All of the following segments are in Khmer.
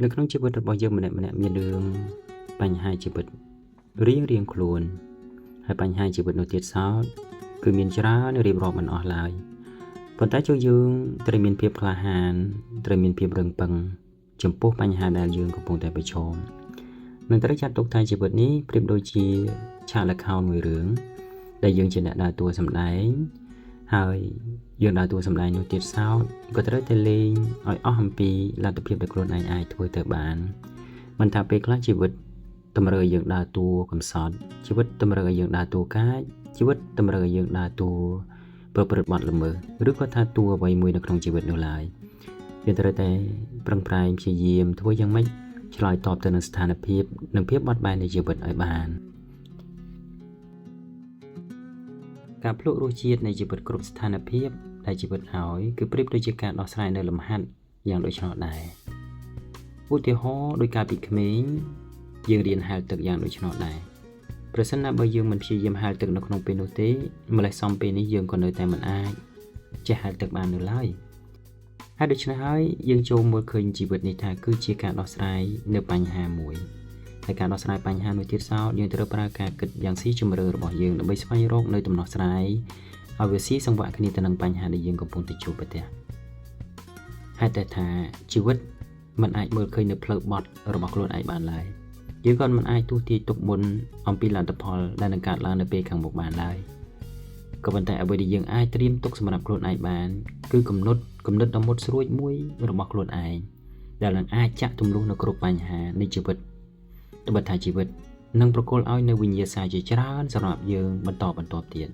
នៅក្នុងជីវិតរបស់យើងម្នាក់ៗមានរឿងបញ្ហាជីវិតរៀងៗខ្លួនហើយបញ្ហាជីវិតនោះទៀតសោតគឺមានច្រើនរៀបរាប់មិនអស់ឡើយប៉ុន្តែចូលយើងត្រូវមានភាពក្លាហានត្រូវមានភាពរឹងប៉ឹងចំពោះបញ្ហាដែលយើងកំពុងតែប្រឈមនឹងត្រូវចាត់ទុកថាជីវិតនេះប្រៀបដូចជាឆាកល្ខោនមួយរឿងដែលយើងជាអ្នកដើរតួសម្ដែងហើយយើងដើរតួសម្ដែងនោះទៀតសោតក៏ត្រូវតែលេងឲ្យអស់អំពីលទ្ធភាពដែលខ្លួនឯងអាចធ្វើទៅបានមិនថាពេលខ្លះជីវិតតម្រូវឲ្យយើងដើរតួកំសត់ជីវិតតម្រូវឲ្យយើងដើរតួកាចជីវិតតម្រូវឲ្យយើងដើរតួប្រព្រឹត្តបទល្មើសឬក៏ថាតួអ្វីមួយនៅក្នុងជីវិតនោះឡើយយើងត្រូវតែប្រឹងប្រែងព្យាយាមធ្វើយ៉ាងម៉េចឆ្លើយតបទៅនឹងស្ថានភាពនិងភាពបត់បែននៃជីវិតឲ្យបានការភ្លក់រសជាតិនៃជីវិតគ្រប់ស្ថានភាពដែលជីវិតឲ្យគឺប្រៀបដូចជាការដោះស្រាយនៅលំហាត់យ៉ាងដូច្នោះដែរឧទាហរណ៍ដោយការពីក្មេងយើងរៀនហែលទឹកយ៉ាងដូច្នោះដែរប្រសិនណាបើយើងមិនព្យាយាមហែលទឹកនៅក្នុងពេលនោះទេម្ល៉េះសំពេលនេះយើងក៏នៅតែមិនអាចចេះហែលទឹកបាននៅឡើយហើយដូច្នេះហើយយើងចូលមើលឃើញជីវិតនេះថាគឺជាការដោះស្រាយនៅបញ្ហាមួយហើយការដោះស្រាយបញ្ហានោះទៀតសោតយើងត្រូវប្រើការគិតយ៉ាងស៊ីជម្រៅរបស់យើងដើម្បីស្វែងរកនៅដំណោះស្រាយឲ្យវាស៊ីសង្វាក់គ្នាទៅនឹងបញ្ហាដែលយើងកំពុងតែជួបប្រទះហេតុតែថាជីវិតមិនអាចមើលឃើញនៅផ្លូវបត់របស់ខ្លួនឯងបានឡើយយើងក៏មិនអាចទស្សន៍ទាយទុកមុនអំពីលទ្ធផលដែលនឹងកើតឡើងនៅពេលខាងមុខបានឡើយក៏ប៉ុន្តែអ្វីដែលយើងអាចត្រៀមទុកសម្រាប់ខ្លួនឯងបានគឺគំនិតដ៏មុតស្រួចមួយរបស់ខ្លួនឯងដែលនឹងអាចចាក់ទម្លុះនៅគ្រប់បញ្ហានៃជីវិតត្បិតថាជីវិតនឹងប្រគល់ឲ្យនៅវិញ្ញាសាជាច្រើនសម្រាប់យើងបន្តបន្ទាប់ទៀត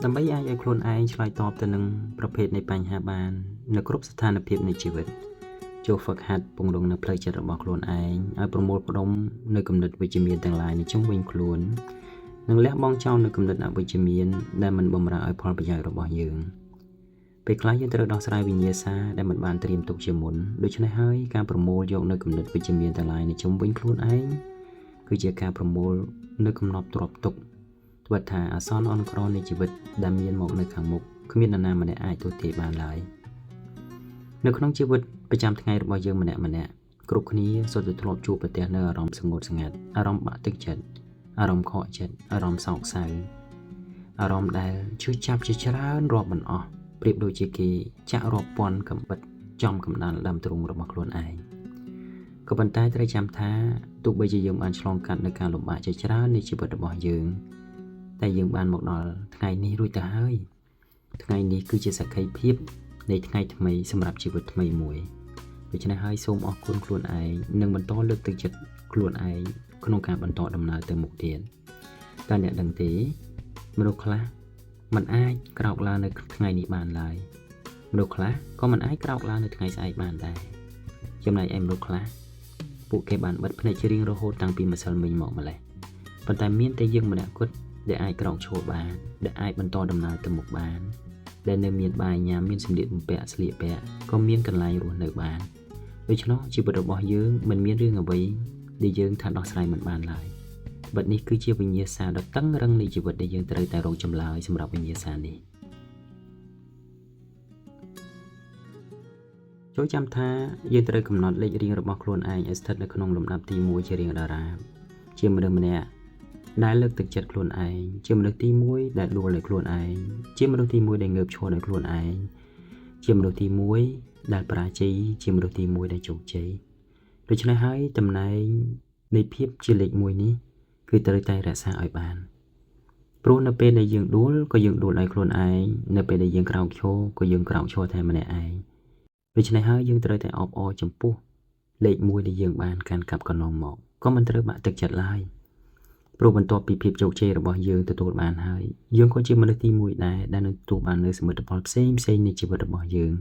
ដើម្បីអាចឲ្យខ្លួនឯងឆ្លើយតបទៅនឹងប្រភេទនៃបញ្ហាបាននៅគ្រប់ស្ថានភាពនៃជីវិតចូលហ្វឹកហាត់ពង្រឹងនៅផ្លូវចិត្តរបស់ខ្លួនឯងឲ្យប្រមូលផ្ដុំនៅគំនិតវិជ្ជមានទាំងឡាយនៅជុំវិញខ្លួននិងលះបង់ចោលនៅគំនិតអវិជ្ជមានដែលមិនបម្រើឲ្យផលប្រយោជន៍របស់យើងពេលខ្លះយើងត្រូវដោះស្រាយវិញ្ញាសាដែលមិនបានត្រៀមទុកជាមុនដូច្នេះហើយការប្រមូលយកនៅគំនិតវិជ្ជមានទាំងឡាយនៅជុំវិញខ្លួនឯងគឺជាការប្រមូលនៅកំណប់ទ្រព្យទុកត្បិតថាអាសន្នអន់ក្រនៃជីវិតដែលមានមកនៅខាងមុខគ្មាននរណាម្នាក់អាចទស្សន៍ទាយបានឡើយនៅក្នុងជីវិតប្រចាំថ្ងៃរបស់យើងម្នាក់ៗគ្រប់គ្នាសុទ្ធតែធ្លាប់ជួបប្រទះនៅអារម្មណ៍សងត់សងាត់អារម្មណ៍បាក់ទឹកចិត្តអារម្មណ៍ខកចិត្តអារម្មណ៍សោកសៅអារម្មណ៍ដែលឈឺចាប់ជាច្រើនរាប់មិនអស់ប្រៀបដូចជាគេចាក់រាប់ពាន់កំបិតចំកណ្ដាលដើមទ្រូងរបស់ខ្លួនឯងក៏ប៉ុន្តែត្រូវចាំថាទោះបីជាយើងបានឆ្លងកាត់នៅការលំបាកជាច្រើននៃជីវិតរបស់យើងតែយើងបានមកដល់ថ្ងៃនេះរួចទៅហើយថ្ងៃនេះគឺជាសក្ខីភាពនៃថ្ងៃថ្មីសម្រាប់ជីវិតថ្មីមួយដូច្នេះហើយសូមអរគុណខ្លួនឯងនិងបន្តលើកទឹកចិត្តខ្លួនឯងក្នុងការបន្តដំណើរទៅមុខទៀតតើអ្នកដឹងទេមនុស្សខ្លះមិនអាចក្រោកឡើងនៅថ្ងៃនេះបានឡើយមនុស្សខ្លះក៏មិនអាចក្រោកឡើងនៅថ្ងៃស្អែកបានដែរចំណែកឯមនុស្សខ្លះពួកគេបានបិទភ្នែកជារៀងរហូតតាំងពីម្សិលមិញមកម្លេះប៉ុន្តែមានតែយើងម្នាក់គត់ដែលអាចក្រោកឈរបានដែលអាចបន្តដំណើរទៅមុខបានដែលនៅមានបាយញ៉ាំមានសម្លៀកបំពាក់ស្លៀកពាក់ក៏មានកន្លែងរស់នៅបានដូច្នោះជីវិតរបស់យើងមិនមានរឿងអ្វីដែលយើងថាដោះស្រាយមិនបានឡើយបិទនេះគឺជាវិញ្ញាសាដ៏តឹងរឹងនៃជីវិតដែលយើងត្រូវតែរកចម្លើយសម្រាប់វិញ្ញាសានេះចូលចាំថាយើងត្រូវកំណត់លេខរៀងរបស់ខ្លួនឯងឲ្យស្ថិតនៅក្នុងលំដាប់ទី1ជារៀងដរាបជាមនុស្សម្នាក់ដែលលើកទឹកចិត្តខ្លួនឯងជាមនុស្សទី1ដែលដួលដោយខ្លួនឯងជាមនុស្សទី1ដែលងើបឈរដោយខ្លួនឯងជាមនុស្សទី1ដែលបរាជ័យជាមនុស្សទី1ដែលជោគជ័យដូច្នេះហើយតំណែងនៃភាពជាលេខ1នេះគឺត្រូវតែរក្សាឲ្យបានព្រោះនៅពេលដែលយើងដួលក៏យើងដួលដោយខ្លួនឯងនៅពេលដែលយើងក្រោកឈរក៏យើងក្រោកឈរតែម្នាក់ឯងដូច្នេះហើយយើងត្រូវតែអបអរចំពោះលេខ1ដែលយើងបានកាន់កាប់កន្លងមកក៏មិនត្រូវបាក់ទឹកចិត្តឡើយព្រោះបន្ទាប់ពីភាពជោគជ័យរបស់យើងទទួលបានហើយយើងក៏ជាមនុស្សទី1ដែរដែលនឹងទទួលបាននូវសមិទ្ធផលផ្សេងៗនៃជីវិតរបស់យើង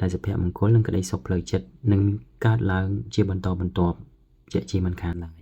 ដែលសុភមង្គលនិងក្តីសុខផ្លូវចិត្តនឹងកើតឡើងជាបន្តបន្ទាប់ជាក់ជាមិនខានឡើយ